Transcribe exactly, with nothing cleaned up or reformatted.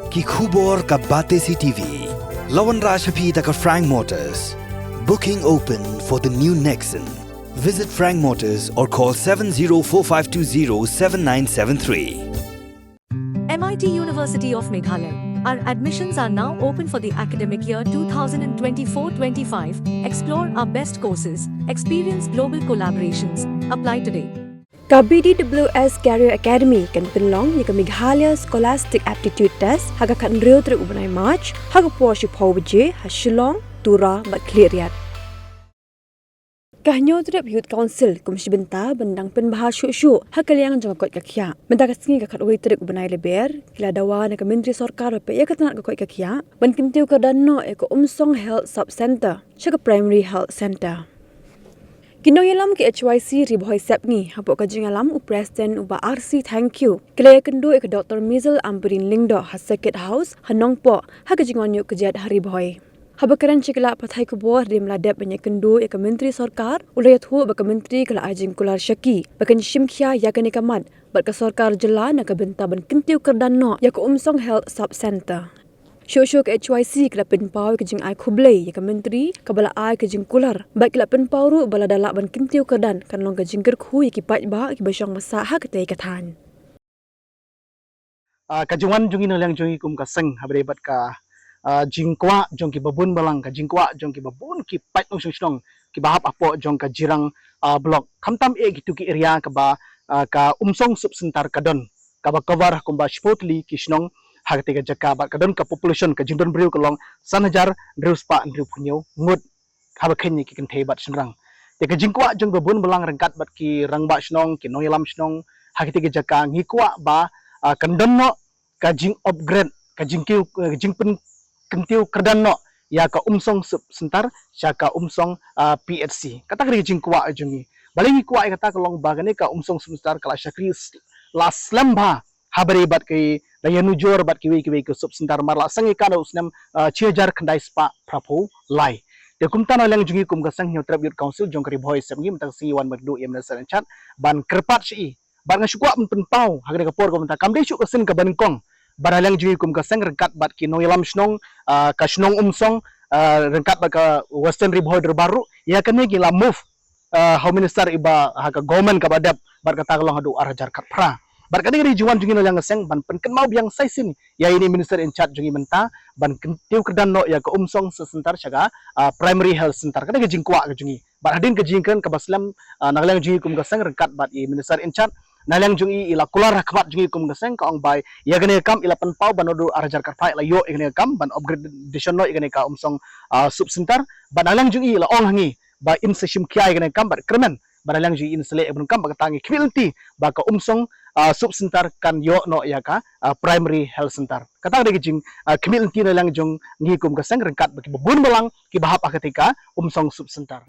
Ki khubor ka Batesi T V. La wanrah sha phi da ka Frank Motors. Booking open for the new Nexon. Visit Frank Motors or call seven zero four five two zero seven nine seven three. M I T University of Meghalaya. Our admissions are now open for the academic year twenty twenty-four twenty-five. Explore our best courses, experience global collaborations. Apply today. Ka B D W S Career Academy kan pynlong ïa ka Meghalaya Scholastic Aptitude Test ha ka khathynriew tarik u bnai March ha ka por shiphew baje ha Shillong, Tura bad Khliehriat. Ka Hynñiewtrep Youth Council kum shi bynta ban dang pynbha shuh shuh ha ka liang jong ka koit ka khiah. Mynta ka sngi ka khatwei tarik u bnai Lber, ki la dawa na ka Myntri Sorkar ba peit ïa ka tnat ka koit ka khiah ban kyntiew kyrdan noh ïa ka Umsong Health Sub Centre sha ka Primary Health Centre. Ki nongïalam ka H Y C Ri Bhoi Sepngi, hapoh ka jingïalam u President u Bah R C Thangkhiew, ki la ïakynduh ïa ka Doctor Measles Ampareen Lyngdoh ha Circuit House ha Nongpoh ha ka jingwan ïuh kjat ha Ri Bhoi. Haba kren sha ki lad pathai khubor hadien ba la dep ban ïakynduh ïa ka Myntri Sorkar, u la ïathuh ba ka Myntri ka la ai jingkular sha ki ba kin shim khia ïa kane ka mat bad ka Sorkar Jylla na ka bynta ban kyntiew kyrdan noh ïa ka Umsong Health Sub Centre. Shuh shuh ka H Y C ka la pynpaw ïa ka jingai khublei ïa ka Myntri kaba la ai ka jingkular bad ki la pynpaw ruh ba lada lah ban kyntiew kyrdan kan long ka jingkyrkhu ïa ki paidbah kiba shong ba sah ha katei ka thaiñ. Ah, ka jingwan jong ngi na liang jong ngi kum ka seng ha ba dei bad ka, ah, jingkwah jong ki babun balang, ka jingkwah jong ki babun ki paid nongshong shnong kiba hap hapoh jong ka Jirang, ah, Block. Khamtam eh kitu ki area kaba, ah, ka Umsong Sub Centre ka don, kaba cover kumba shiphew tylli ki shnong ha katei ka jaka bad ka don ka population, ka jingdon briew ka long san hajar hynriew spah hynriewphew hynñiew ngut haba kheiñ ïa ki kynthei bad shynrang. Te ka jingkwah jong ki babun balang ryngkat bad ki rangbah shnong, ki nongïalam shnong ha katei ka jaka ngi kwah ba, ah, kan don noh ka jing upgrade, ka jingkiew, ka jingpyn kyntiew kyrdan noh ïa ka Umsong Sub Centre sha ka Umsong, ah, P H C. Kata ka dei ka jingkwah jong ngi. Balei ngi kwah ïa kata ka long ba kane ka Umsong Sub Centre ka la shakri s-, la slem bha ha ba dei bad ki da ïanujor bad kiwei kiwei ki sub centre namar la seng ïa ka na u snem, ah, shi hajar khyndai spah phraphew lai. Te kumta na liang jong ngi kum ka seng Hynñiewtrep Youth Council jong ka Ri Bhoi Sepngi mynta ka sngi wan ban kdew ïa Minister in charge ban kyrpad sha i. Bad nga shu kwah ban pynpaw ha kane ka por ka mynta kam dei shuh ka sien kaba nyngkong. Bad na liang jong ngi kum ka seng ryngkat bad ki nongïalam shnong, ah, ka shnong Umsong, ah, ryngkat bad ka Western Ri Bhoi Dorbar ruh ïa kane ki la move, ah, ha u minister iba ha ka government kaba dep bad kata ka long haduh ar hajar khatphra. Bad kane ka dei jingwan jong ngi na liang ka seng ban pynkynmaw biang sa shisien ïa ine i minister in charge jong ngi mynta ban kyntiew kyrdan noh ïa ka Umsong Sub Centre sha ka, ah, Primary Health Centre. Kane ka jingkwah ka jong ngi. Bad hadien ka jingkren kaba slem, ah, na liang jong ngi kum ka seng ryngkat bad i minister in charge, na liang jong i i la kular ha khmat jong ngi kum ka seng ka ong ba ïa kane ka kam i la pynpaw ban haduh ar hajar khatphra i la ïoh ïa kane ka kam ban upgradation noh ïa kane ka Umsong, ah, Sub Centre. Bad na liang jong i i la ong ha ngi ba in sa shim khia ïa kane ka kam bad kyrmen ba na liang jong i in sa leh ïa kane ka kam bad kata ngi khmih lynti ba ka Umsong, ah, Sub Centre kan ïoh noh ïa ka, ah, Primary Health Centre. Kata ka dei ka jing, ah, khmih lynti na liang jong ngi kum ka seng ryngkat bad kiba bun balang kiba hap ha katei ka Umsong Sub Centre.